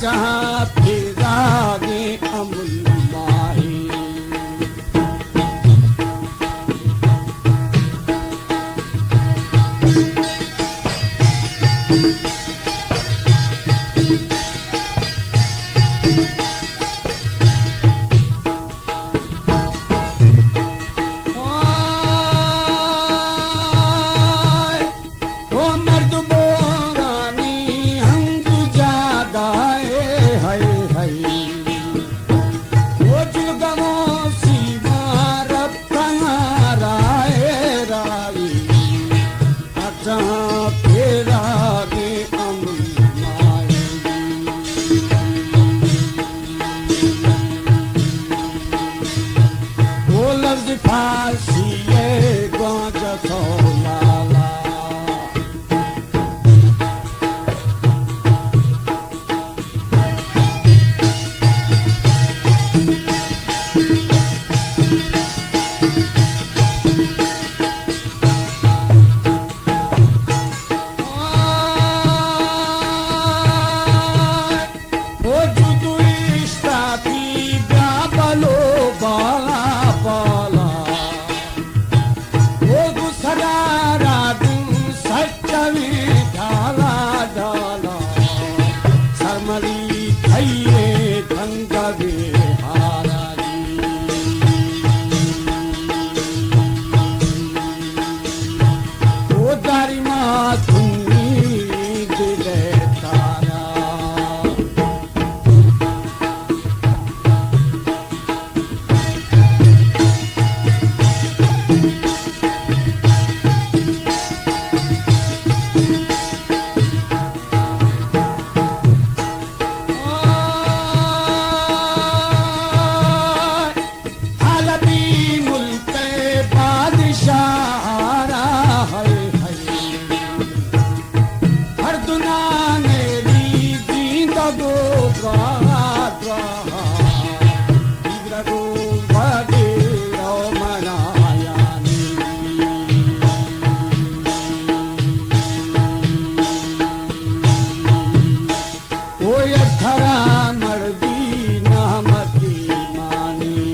جہاں پھیراگیں امل ماہی۔ او مرد بورانی ہنگ جاگائے ہئی ہئی۔ او جلگمو سیما رب تنہا رائے رائی۔ اچھا پیراگے امن مائے۔ او لفظ فارسی ہے گوانجہ تو لالا۔ او جدو اشتاپی بیا بلو بالا بالا۔ او گو سرا را دن سچویں ڈالا ڈالا۔ سرملی کھئیے تنگ بے ہارا جی۔ او داری ما تنی دل تارا۔ حالبی ملک بادشاہ را ہے ہے۔ ہر دنیا میری زندگو دعا دعا۔ دیگر روز بگیرو منا یعنی۔ او یک تھرا مردی نامتی مانی۔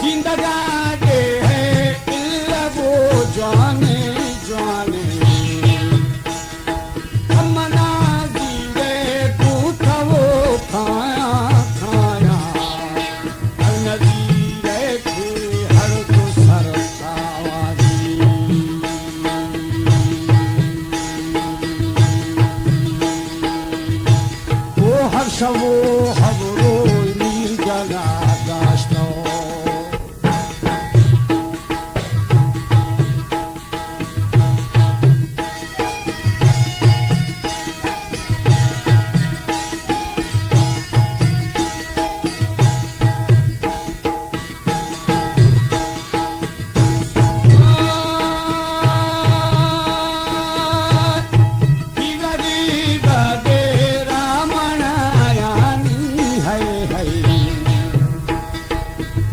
زندگا دے ہے الا وہ جوانے جوانے۔ منا زیرے بوتو کھایا کھایا۔ ہر نزیرے تھی ہر تو سر ساوانی۔ او ہر شو ہر روز نی جنا داشتو۔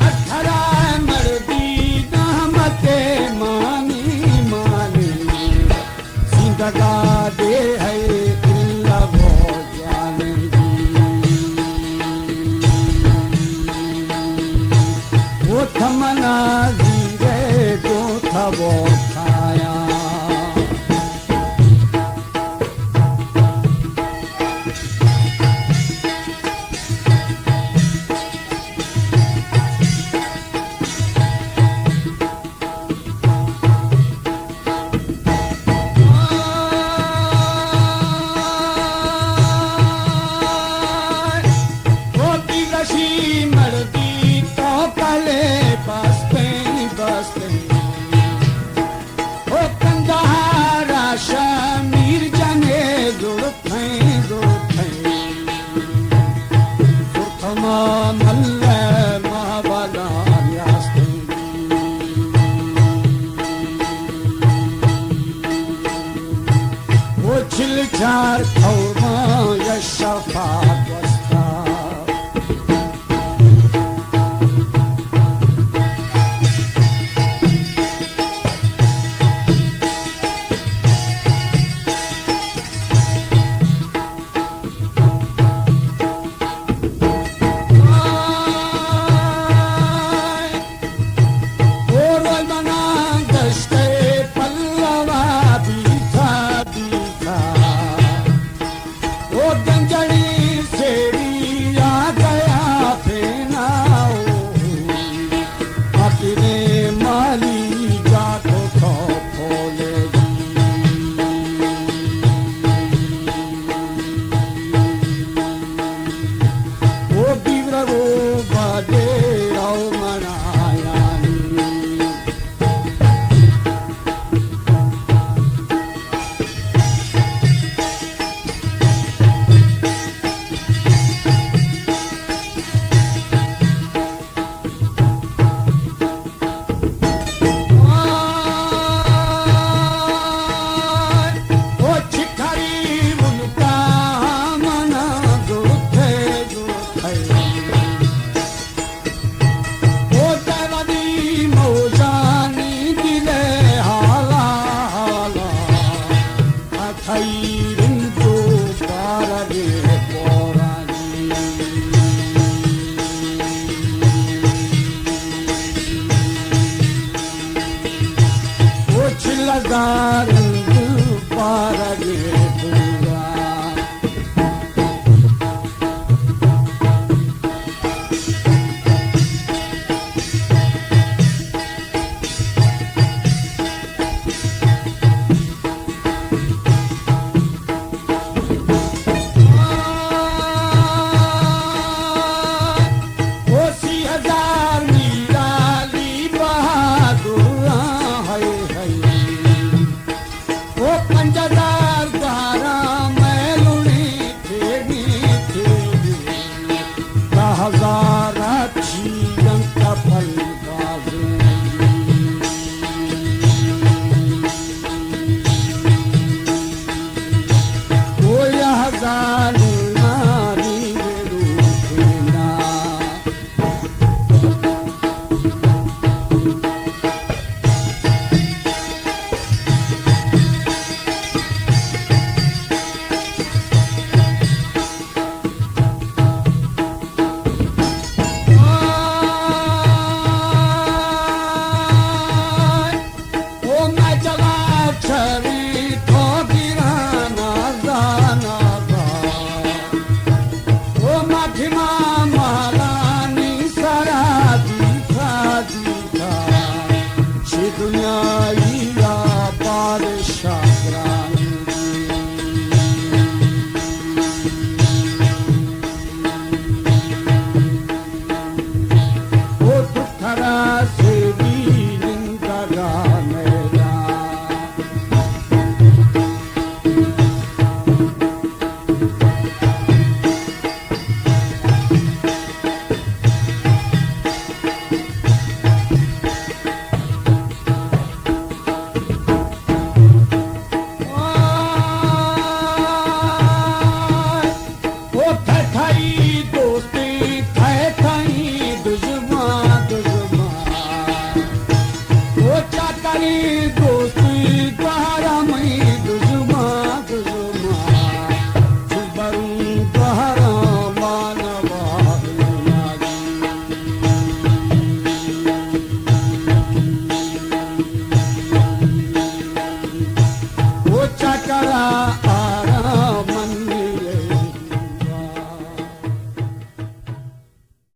اتھرا مردی نامتے مانی مانی۔ زندگا دے ہے الا وہ جوانی۔ وہ تمنا زیرے دو تھو کھایا۔ او بیگشی مردی تو پلے بستیں بستیں۔ تیرے مالی جاگو تو پھولے۔ او بیورگو بادے او منایانی۔